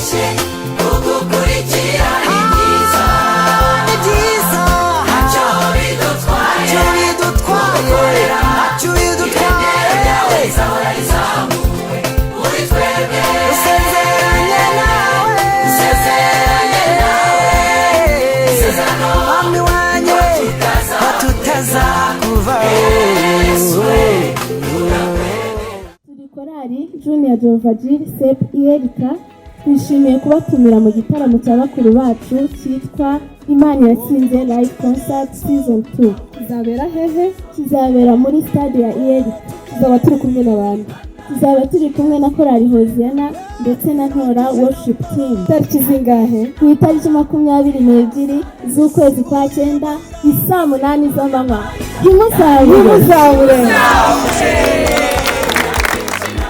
Twiyemeje kugukurikira, ni byiza. Ni byiza. Ntacyo bidutwaye. Ntacyo bidutwaye, ntacyo Ibendera ryawe bidutwaye. Rizahora rizamuwe muri twebwe. Dusezeranye nawe. Dusezeranye nawe. Isezerano. Mwami wanjye we, ko tutazakuvaho. Turi korali Junior Jehovah Jireh CEP ULK, twishimiye kubatumira mu gitaramo cya bakuru bacu cyitwa Imana Iratsinze Live Concert Season 2. Kizabera hehe? Kizabera muri stade ya ULK. Tuzaba turi kumwe n'abandi? Tuzaba turi kumwe na korali Hoziyana ndetse na Ntora Worship Team. Tariki zingahe? Ku itariki 22 z'ukwezi kwa cyenda, isaa 8 z'amanywa. Ntimuzabure. Ntimuzabure.